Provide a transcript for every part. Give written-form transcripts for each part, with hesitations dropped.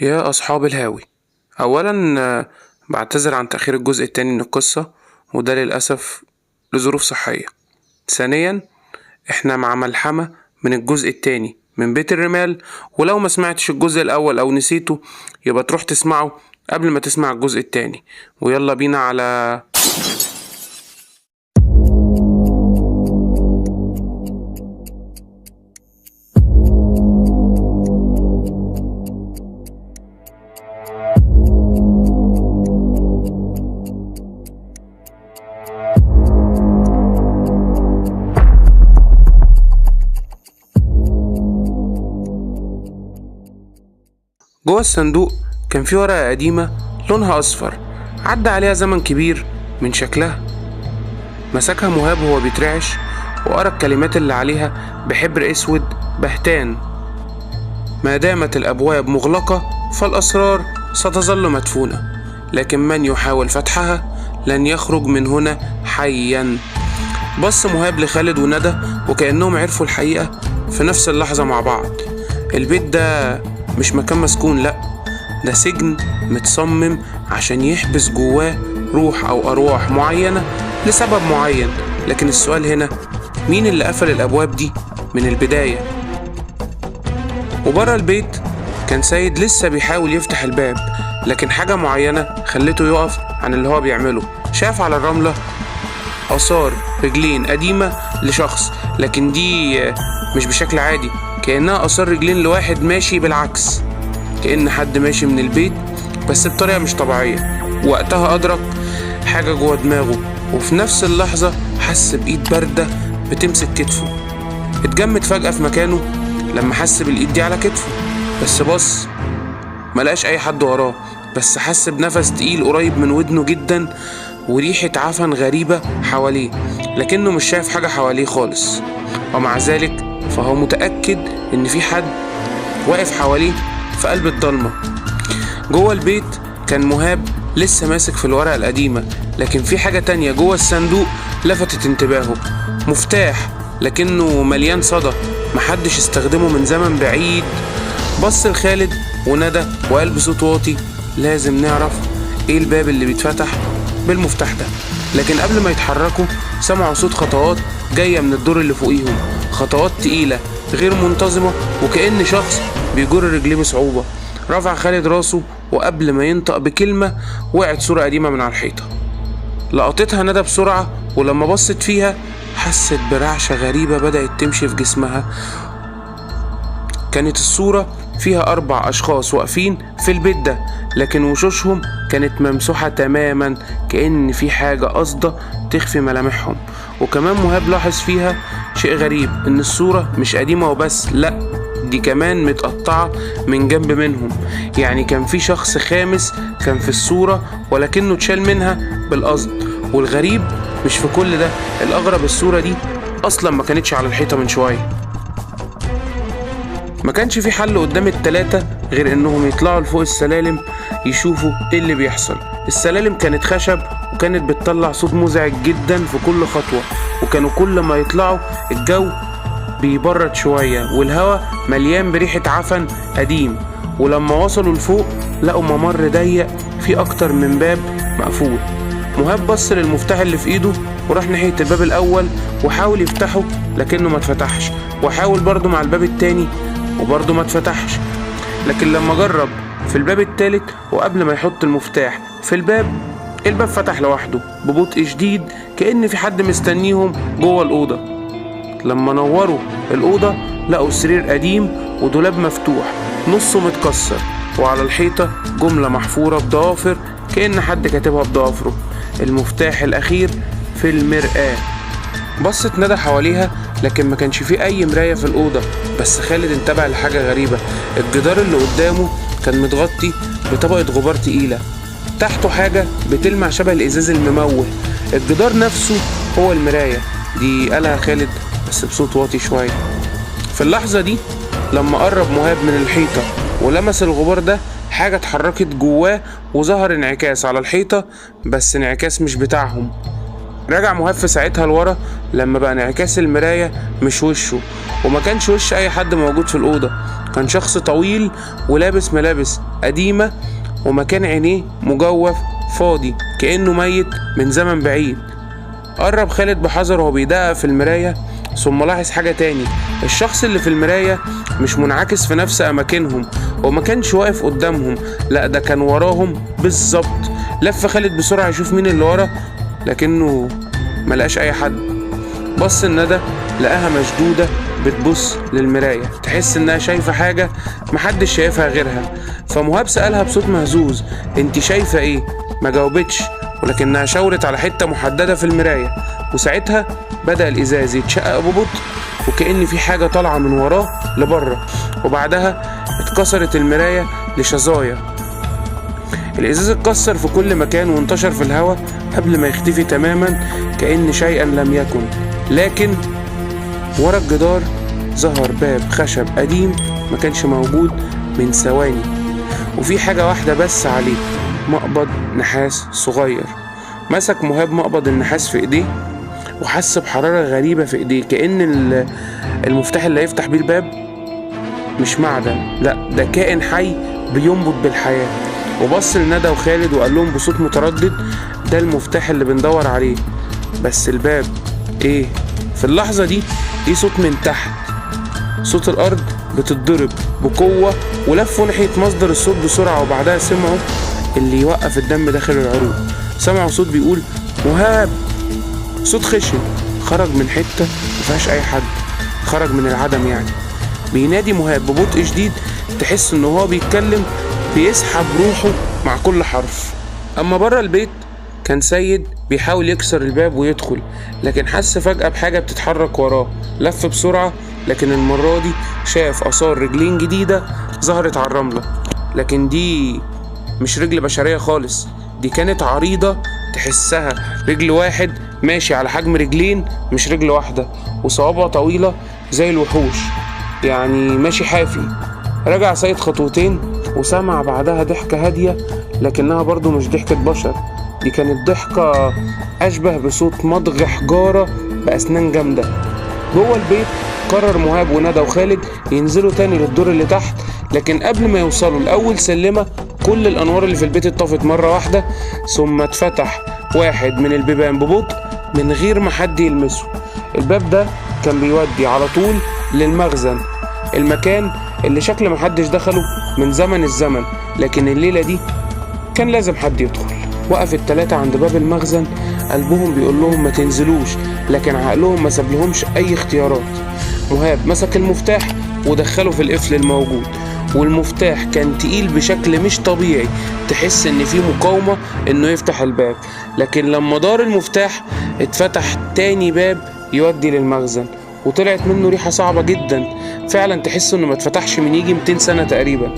يا أصحاب الهاوي، أولا بعتذر عن تأخير الجزء التاني من القصة، وده للأسف لظروف صحية. ثانيا، احنا مع ملحمة من الجزء التاني من بيت الرمال، ولو ما سمعتش الجزء الأول أو نسيته يبقى تروح تسمعه قبل ما تسمع الجزء التاني. ويلا بينا على جوه الصندوق. كان في ورقة قديمة لونها أصفر، عدى عليها زمن كبير من شكلها. مسكها مهاب وهو بيترعش، وقرا الكلمات اللي عليها بحبر أسود بهتان: ما دامت الأبواب مغلقة فالأسرار ستظل مدفونة، لكن من يحاول فتحها لن يخرج من هنا حيا. بص مهاب لخالد وندى وكأنهم عرفوا الحقيقة في نفس اللحظة مع بعض. البيت ده مش مكان مسكون، لأ، ده سجن متصمم عشان يحبس جواه روح أو أرواح معينة لسبب معين. لكن السؤال هنا، مين اللي قفل الأبواب دي من البداية؟ وبره البيت كان سيد لسه بيحاول يفتح الباب، لكن حاجة معينة خلته يقف عن اللي هو بيعمله. شاف على الرملة آثار رجلين قديمة لشخص، لكن دي مش بشكل عادي، كأنها آثار رجلين لواحد ماشي بالعكس، كأن حد ماشي من البيت بس بطريقة مش طبيعية. وقتها أدرك حاجة جوه دماغه، وفي نفس اللحظة حس بإيد باردة بتمسك كتفه. اتجمد فجأة في مكانه لما حس بالإيد دي على كتفه، بس بص ملقاش أي حد وراه، بس حس بنفس تقيل قريب من ودنه جدا وريحة عفن غريبة حواليه، لكنه مش شايف حاجة حواليه خالص. ومع ذلك فهو متأكد إن في حد واقف حواليه في قلب الضلمة. جوه البيت كان مهاب لسه ماسك في الورقة القديمة، لكن في حاجة تانية جوه الصندوق لفتت انتباهه: مفتاح، لكنه مليان صدى محدش استخدمه من زمن بعيد. بص لخالد وندى وقال بصوت واطي: لازم نعرف ايه الباب اللي بيتفتح بالمفتاح ده. لكن قبل ما يتحركوا سمعوا صوت خطوات جاية من الدور اللي فوقيهم، خطوات تقيلة غير منتظمة، وكأن شخص بيجر رجليه بصعوبة. رفع خالد راسه، وقبل ما ينطق بكلمة وقعت صورة قديمة من على الحيطة. لقطتها ندى بسرعة، ولما بصت فيها حست برعشة غريبة بدأت تمشي في جسمها. كانت الصورة فيها 4 أشخاص واقفين في البيت ده، لكن وشوشهم كانت ممسوحة تماما، كأن في حاجة قاصدة تخفي ملامحهم. وكمان مهاب لاحظ فيها شيء غريب، إن الصورة مش قديمة وبس، لأ دي كمان متقطعة من جنب منهم، يعني كان في شخص خامس كان في الصورة ولكنه اتشال منها بالقصد. والغريب مش في كل ده، الأغرب الصورة دي أصلا ما كانتش على الحيطة من شوية. ما كانش في حل قدام التلاتة غير إنهم يطلعوا لفوق السلالم يشوفوا إيه اللي بيحصل. السلالم كانت خشب وكانت بتطلع صوت مزعج جدا في كل خطوة، وكانوا كل ما يطلعوا الجو بيبرد شوية والهواء مليان بريحة عفن قديم. ولما وصلوا لفوق لقوا ممر ضيق فيه أكتر من باب مقفول. مهاب بص للمفتاح اللي في إيده وراح ناحية الباب الأول وحاول يفتحه لكنه ما اتفتحش، وحاول برضه مع الباب التاني وبرضه ما اتفتحش. لكن لما جرب في الباب التالت وقبل ما يحط المفتاح في الباب، الباب فتح لوحده ببطء شديد، كأن في حد مستنيهم جوه الأوضة. لما نوروا الأوضة لقوا سرير قديم ودولاب مفتوح نصه متكسر، وعلى الحيطة جملة محفورة بضوافر كأن حد كاتبها بضوافره: المفتاح الأخير في المرآة. بصت ندى حواليها لكن ما كانش فيه أي مراية في الأوضة، بس خالد انتبه لحاجة غريبة: الجدار اللي قدامه كان متغطي بطبقة غبار تقيلة، تحته حاجة بتلمع شبه الإزاز المموه. الجدار نفسه هو المراية دي، قالها خالد بس بصوت واطي شوية. في اللحظة دي لما قرب مهاب من الحيطة ولمس الغبار ده، حاجة اتحركت جواه وظهر انعكاس على الحيطة، بس انعكاس مش بتاعهم. رجع مهاب في ساعتها لورا لما بقى انعكاس المراية مش وشه، وما كانش وش أي حد موجود في الأوضة، كان شخص طويل ولابس ملابس قديمة، ومكان عينيه مجوف فاضي كأنه ميت من زمن بعيد. قرب خالد بحذر وهو بيدقق في المراية، ثم لاحظ حاجة تاني. الشخص اللي في المراية مش منعكس في نفس أماكنهم، وما كانش واقف قدامهم، لا ده كان وراهم بالظبط. لف خالد بسرعة يشوف مين اللي ورا، لكنه ملقاش أي حد. بص الندى لقاها مشدودة بتبص للمراية، تحس إنها شايفة حاجة محدش شايفها غيرها. فمهاب سألها بصوت مهزوز: انت شايفة ايه؟ ما جاوبتش، ولكنها شاورت على حتة محددة في المراية، وساعتها بدأ الإزاز يتشقق ببطء وكأن في حاجة طالعة من وراه لبره، وبعدها اتكسرت المراية لشظايا. الإزاز اتكسر في كل مكان وانتشر في الهواء قبل ما يختفي تماما كأن شيئا لم يكن. لكن ورا الجدار ظهر باب خشب قديم ما كانش موجود من ثواني، وفي حاجة واحدة بس عليه: مقبض نحاس صغير. مسك مهاب مقبض النحاس في ايديه وحس بحرارة غريبة في ايديه، كأن المفتاح اللي هيفتح بيه الباب مش معدن، لا ده كائن حي بينبض بالحياة. وبص لندى وخالد وقال لهم بصوت متردد: ده المفتاح اللي بندور عليه، بس الباب ايه؟ في اللحظة دي جه صوت من تحت، صوت الأرض بتتضرب بقوة، ولفوا ناحية مصدر الصوت بسرعة، وبعدها سمعوا اللي يوقف الدم داخل العروق. سمعوا صوت بيقول: مهاب. صوت خشن خرج من حتة مفيهاش أي حد، خرج من العدم يعني. بينادي مهاب ببطء شديد، تحس إن هو بيتكلم، بيسحب روحه مع كل حرف. أما بره البيت كان سيد بيحاول يكسر الباب ويدخل، لكن حس فجأة بحاجة بتتحرك وراه. لف بسرعة، لكن المرة دي شاف آثار رجلين جديدة ظهرت على الرملة، لكن دي مش رجل بشرية خالص، دي كانت عريضة، تحسها رجل واحد ماشي على حجم رجلين، مش رجل واحدة، وصوابع طويلة زي الوحوش، يعني ماشي حافي. رجع سيد خطوتين وسمع بعدها ضحكة هادية، لكنها برضو مش ضحكة بشر، دي كانت ضحكة أشبه بصوت مضغ حجارة بأسنان جامدة. جوه البيت قرر مهاب وندى وخالد ينزلوا تاني للدور اللي تحت، لكن قبل ما يوصلوا لأول سلمة كل الأنوار اللي في البيت اتطفت مرة واحدة، ثم اتفتح واحد من البيبان ببطء من غير ما حد يلمسه. الباب ده كان بيودي على طول للمخزن، المكان اللي شكل محدش دخله من زمن الزمن، لكن الليلة دي كان لازم حد يدخل. وقف التلاتة عند باب المخزن، قلبهم بيقول لهم ما تنزلوش، لكن عقلهم ما سابلهمش أي اختيارات. مهاب مسك المفتاح ودخله في القفل الموجود، والمفتاح كان تقيل بشكل مش طبيعي، تحس ان في مقاومة انه يفتح الباب، لكن لما دار المفتاح اتفتح تاني باب يودي للمخزن، وطلعت منه ريحة صعبة جدا، فعلا تحس انه ما اتفتحش من يجي 200 سنة تقريبا.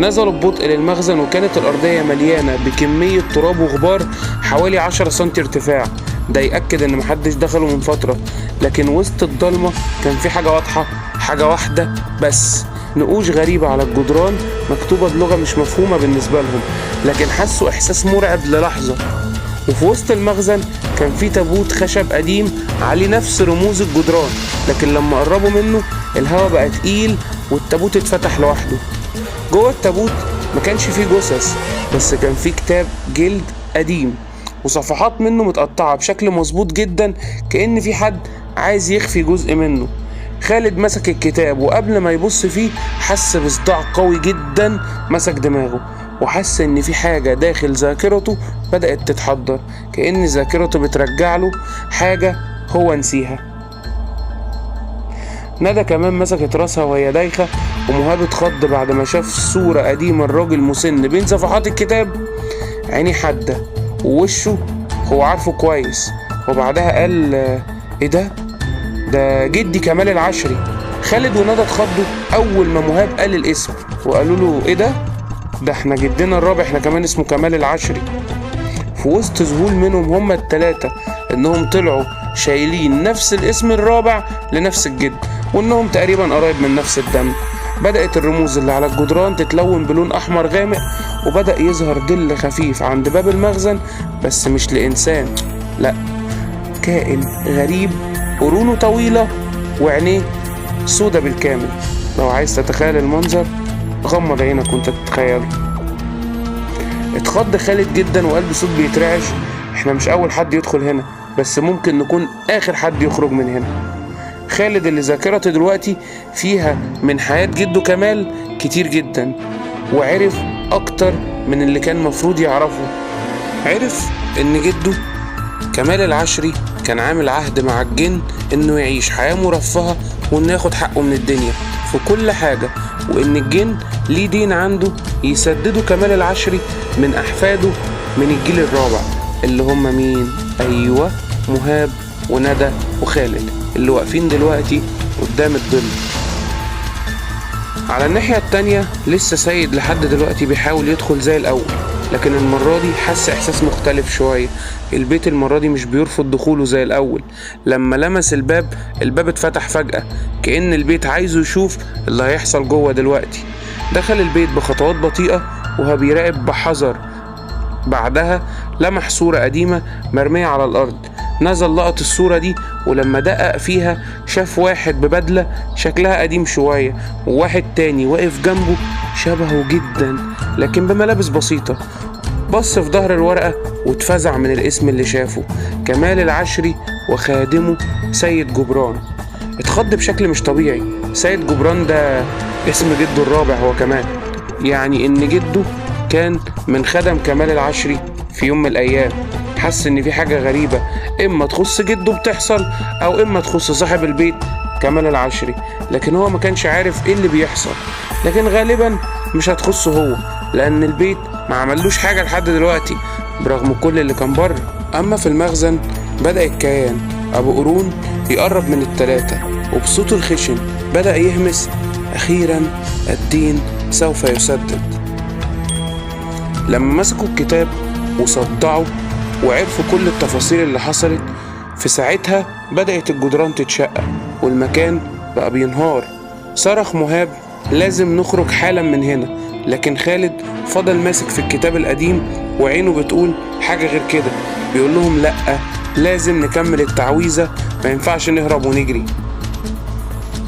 نزلوا ببطء للمخزن، وكانت الأرضية مليانة بكمية تراب وغبار حوالي 10 سنتي ارتفاع، ده يأكد ان محدش دخله من فترة. لكن وسط الضلمة كان في حاجة واضحة، حاجة واحدة بس، نقوش غريبة على الجدران مكتوبة بلغة مش مفهومة بالنسبة لهم، لكن حسوا إحساس مرعب للحظة. وفي وسط المخزن كان في تابوت خشب قديم عليه نفس رموز الجدران، لكن لما قربوا منه الهوا بقى تقيل والتابوت اتفتح لوحده. جوه التابوت ما كانش فيه جثث، بس كان فيه كتاب جلد قديم وصفحات منه متقطعة بشكل مظبوط جدا، كأن في حد عايز يخفي جزء منه. خالد مسك الكتاب وقبل ما يبص فيه حس بصداع قوي جدا مسك دماغه، وحس ان في حاجة داخل ذاكرته بدأت تتحضر، كأن ذاكرته بترجع له حاجة هو نسيها. ندى كمان مسكت راسها وهي دايخة، ومهاب اتخض بعد ما شاف صورة قديمة الراجل مسن بين صفحات الكتاب، عينيه حادة ووشه هو عارفه كويس. وبعدها قال: ايه ده؟ ده جدي كمال العشري. خالد وندى اتخضوا اول ما مهاب قال الاسم، وقالوا له: ايه ده؟ ده احنا جدنا الرابع، احنا كمان اسمه كمال العشري. في وسط ذهول منهم هما التلاتة انهم طلعوا شايلين نفس الاسم الرابع لنفس الجد، وانهم تقريبا قرايب من نفس الدم. بدأت الرموز اللي على الجدران تتلون بلون أحمر غامق، وبدأ يظهر ظل خفيف عند باب المخزن، بس مش لإنسان، لأ، كائن غريب قرونه طويلة وعينيه سودة بالكامل. لو عايز تتخيل المنظر غمض عينك وانت تتخيله. اتخض خالد جدا وقال بصوت بيترعش: احنا مش اول حد يدخل هنا، بس ممكن نكون اخر حد يخرج من هنا. خالد اللي ذاكرته دلوقتي فيها من حياة جده كمال كتير جدا، وعرف اكتر من اللي كان مفروض يعرفه. عرف ان جده كمال العشري كان عامل عهد مع الجن انه يعيش حياة مرفهة وانه ياخد حقه من الدنيا في كل حاجة، وان الجن ليه دين عنده يسدده كمال العشري من احفاده من الجيل الرابع، اللي هم مين؟ ايوه، مهاب وندى وخالد اللي واقفين دلوقتي قدام الظل. على الناحية التانية لسه سيد لحد دلوقتي بيحاول يدخل زي الأول، لكن المرة دي حس إحساس مختلف شوية. البيت المرة دي مش بيرفض دخوله زي الأول. لما لمس الباب، الباب اتفتح فجأة، كأن البيت عايزه يشوف اللي هيحصل جوه دلوقتي. دخل البيت بخطوات بطيئة وهو بيراقب بحذر. بعدها لمح صورة قديمة مرمية على الأرض. نزل لقط الصورة دي، ولما دقق فيها شاف واحد ببدلة شكلها قديم شوية، وواحد تاني واقف جنبه شبهه جدا لكن بملابس بسيطة. بص في ظهر الورقة واتفزع من الاسم اللي شافه: كمال العشري وخادمه سيد جبران. اتخض بشكل مش طبيعي. سيد جبران ده اسم جده الرابع هو كمان، يعني ان جده كان من خدم كمال العشري في يوم من الايام. حس ان في حاجة غريبة، اما تخص جده بتحصل او اما تخص صاحب البيت كمال العشري، لكن هو ما كانش عارف ايه اللي بيحصل. لكن غالبا مش هتخصه هو، لان البيت ما عملوش حاجة لحد دلوقتي برغم كل اللي كان بره. اما في المخزن بدأ الكيان ابو قرون يقرب من التلاتة، وبصوته الخشن بدأ يهمس: اخيرا الدين سوف يسدد. لما مسكوا الكتاب وصدعوا وعرفوا كل التفاصيل اللي حصلت في ساعتها، بدأت الجدران تتشقق والمكان بقى بينهار. صرخ مهاب: لازم نخرج حالا من هنا. لكن خالد فضل ماسك في الكتاب القديم وعينه بتقول حاجة غير كده، بيقول لهم لأ، لازم نكمل التعويذة، ما ينفعش نهرب ونجري.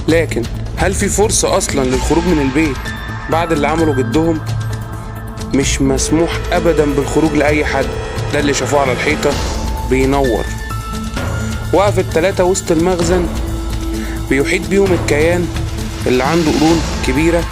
لكن هل في فرصة أصلا للخروج من البيت بعد اللي عمله جدهم؟ مش مسموح أبدا بالخروج لأي حد. ده اللي شافوه على الحيطة بينور. وقف التلاتة وسط المخزن بيحيط بيهم الكيان اللي عنده قرون كبيرة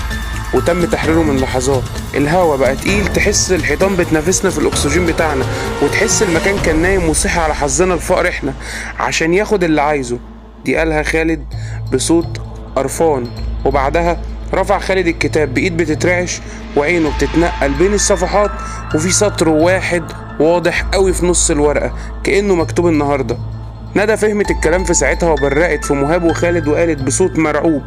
وتم تحريره من لحظات. الهوا بقى تقيل، تحس الحيطان بتنافسنا في الأكسجين بتاعنا، وتحس المكان كان نايم وصحي على حظنا الفقر احنا عشان ياخد اللي عايزه. دي قالها خالد بصوت قرفان. وبعدها رفع خالد الكتاب بإيد بتترعش وعينه بتتنقل بين الصفحات، وفي سطر واحد واضح قوي في نص الورقة كأنه مكتوب النهاردة. ندى فهمت الكلام في ساعتها وبرقت في مهاب وخالد وقالت بصوت مرعوب: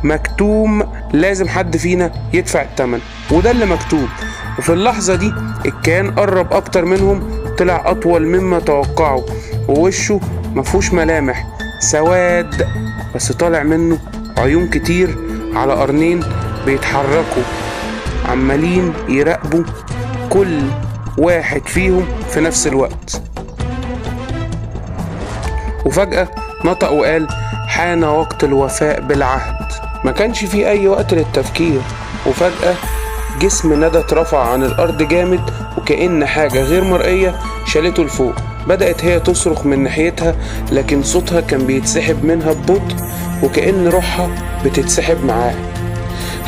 مكتوم، لازم حد فينا يدفع الثمن، وده اللي مكتوب. وفي اللحظة دي الكيان قرب أكتر منهم، طلع أطول مما توقعوا، ووشه مفهوش ملامح، سواد بس طالع منه عيون كتير على قرنين بيتحركوا عمالين يراقبوا كل واحد فيهم في نفس الوقت. وفجأة نطق وقال: حان وقت الوفاء بالعهد. ما كانش فيه أي وقت للتفكير. وفجأة جسم ندى اترفع عن الأرض جامد، وكأن حاجة غير مرئية شالته لفوق. بدأت هي تصرخ من ناحيتها، لكن صوتها كان بيتسحب منها ببطء، وكأن روحها بتتسحب معاها.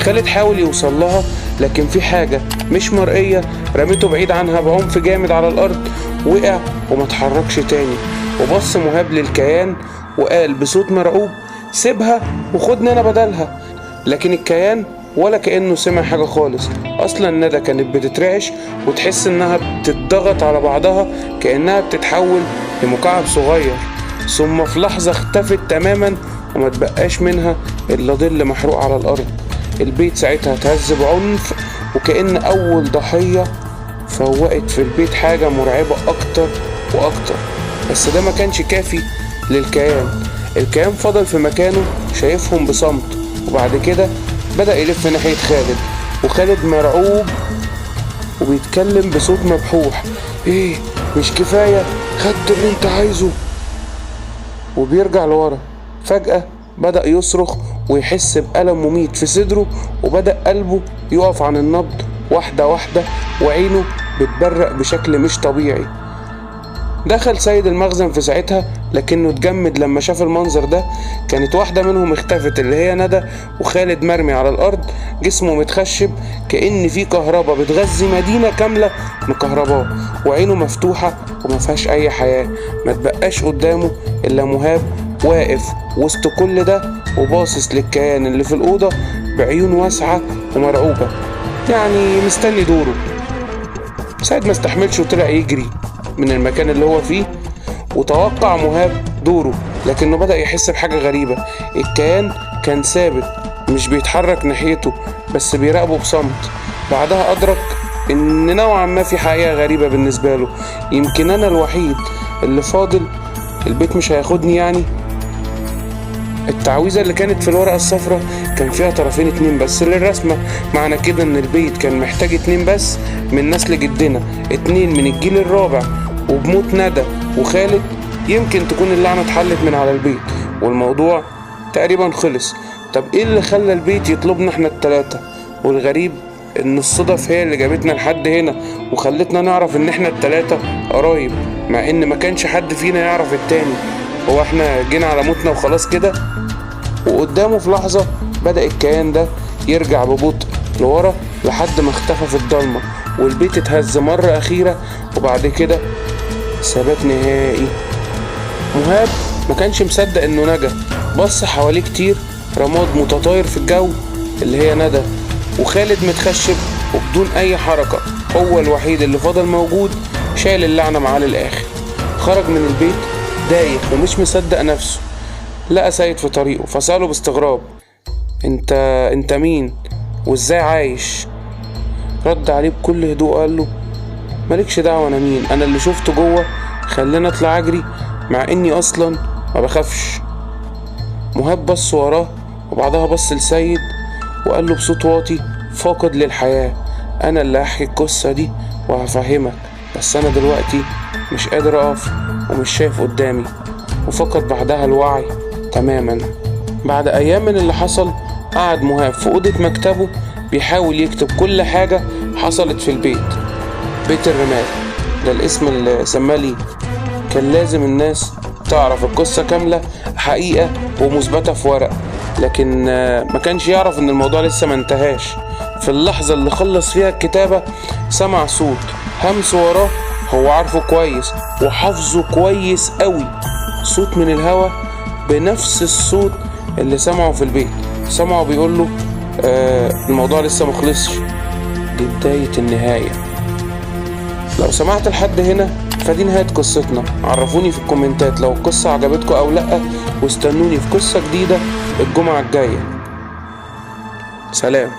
خالد حاول يوصل لها، لكن في حاجة مش مرئية رميته بعيد عنها بعنف جامد على الأرض، وقع وما اتحركش تاني. وبص مهاب للكيان وقال بصوت مرعوب: سيبها وخدني أنا بدلها. لكن الكيان ولا كأنه سمع حاجة خالص. أصلا ندى كانت بتترعش وتحس إنها بتتضغط على بعضها كأنها بتتحول لمكعب صغير، ثم في لحظة اختفت تماما وما تبقاش منها إلا ظل محروق على الأرض. البيت ساعتها اتهز بعنف، وكأن أول ضحية فوقت في البيت حاجة مرعبة أكتر وأكتر. بس ده ما كانش كافي للكيان. الكيان فضل في مكانه شايفهم بصمت، وبعد كده بدأ يلف ناحية خالد، وخالد مرعوب وبيتكلم بصوت مبحوح: ايه مش كفاية؟ خدت اللي انت عايزه. وبيرجع لورا. فجأة بدأ يصرخ ويحس بألم مميت في صدره، وبدأ قلبه يقف عن النبض واحدة واحدة، وعينه بتبرق بشكل مش طبيعي. دخل سيد المخزن في ساعتها، لكنه اتجمد لما شاف المنظر ده. كانت واحدة منهم اختفت اللي هي ندى، وخالد مرمي على الأرض جسمه متخشب كأن في كهرباء بتغذي مدينة كاملة مكهرباه، وعينه مفتوحة وما فيهاش أي حياة. ما تبقاش قدامه إلا مهاب واقف وسط كل ده وباصص للكيان اللي في الأوضة بعيون واسعة ومرعوبة، يعني مستني دوره. سيد ما استحملش وطلع يجري من المكان اللي هو فيه، وتوقع مهاب دوره، لكنه بدأ يحس بحاجة غريبة. الكيان كان ثابت مش بيتحرك ناحيته، بس بيراقبه بصمت. بعدها أدرك إن نوعا ما في حقيقة غريبة بالنسبة له، يمكن أنا الوحيد اللي فاضل، البيت مش هياخدني يعني. التعويذة اللي كانت في الورقة الصفراء كان فيها طرفين 2 بس للرسمة، معنى كده ان البيت كان محتاج 2 بس من نسل جدنا، 2 من الجيل الرابع، وبموت ندى وخالد يمكن تكون اللعنة اتحلت من على البيت والموضوع تقريبا خلص. طب ايه اللي خلى البيت يطلبنا احنا ال3؟ والغريب ان الصدف هي اللي جابتنا لحد هنا وخلتنا نعرف ان احنا ال3 قرايب، مع ان ما كانش حد فينا يعرف التاني. هو احنا جينا على موتنا وخلاص كده؟ وقدامه في لحظة بدأ الكيان ده يرجع ببطء لورا لحد ما اختفى في الضلمة، والبيت اتهز مرة أخيرة، وبعد كده ثبات نهائي. مهاب ما كانش مصدق انه نجا، بص حواليه كتير، رماد متطاير في الجو اللي هي ندى، وخالد متخشب وبدون اي حركة، هو الوحيد اللي فضل موجود شايل اللعنة معاه للآخر. خرج من البيت دايخ ومش مصدق نفسه. لقى سيد في طريقه فسأله باستغراب، انت مين وازاي عايش؟ رد عليه بكل هدوء قال له مالكش دعوة انا مين، انا اللي شفته جوه خلاني اطلع اجري مع اني اصلا ما بخافش. مهاب بص وراه وبعدها بص لسيد وقال له بصوت واطي فاقد للحياة، انا اللي هحكي القصة دي وهفهمك، بس انا دلوقتي مش قادر اقف ومش شايف قدامي. وفقد بعدها الوعي تماما. بعد ايام من اللي حصل قعد مهاب في اوضة مكتبه بيحاول يكتب كل حاجة حصلت في البيت. بيت الرمال ده الاسم اللي سماه ليه، كان لازم الناس تعرف القصة كاملة حقيقة ومثبتة في ورق، لكن ما كانش يعرف ان الموضوع لسه ما انتهاش. في اللحظة اللي خلص فيها الكتابة سمع صوت همس وراه، هو عارفه كويس وحافظه كويس قوي، صوت من الهوا بنفس الصوت اللي سمعه في البيت. سمعه بيقول له الموضوع لسه مخلصش، دي بداية النهاية. لو سمعت لحد هنا فدي نهاية قصتنا. عرفوني في الكومنتات لو القصة عجبتكم او لأ، واستنوني في قصة جديدة الجمعة الجاية. سلام.